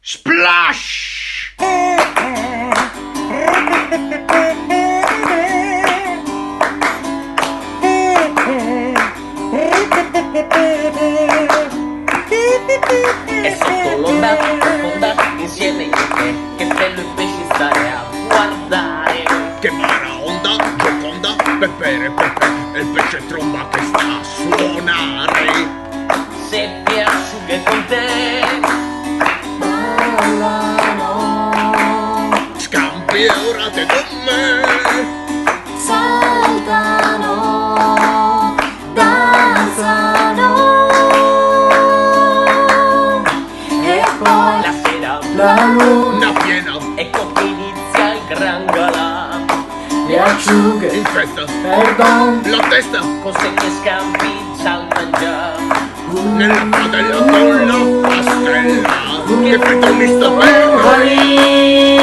Splash! E sotto l'onda profonda insieme io e te Che bello i pesci stare a guardare Che baraonda, gioconda, pepere pepe E il pesce tromba che sta a suonare Seppie acciughe con te Ballano. Scampi e orate con me Saltano, danzano. E poi La sera la luna Una piena ecco che inizia il gran galà le acciughe, in festa perdon, La testa Con seppie e scampi già al mangià nella padella con la pastella Che fritto misto bene Ai.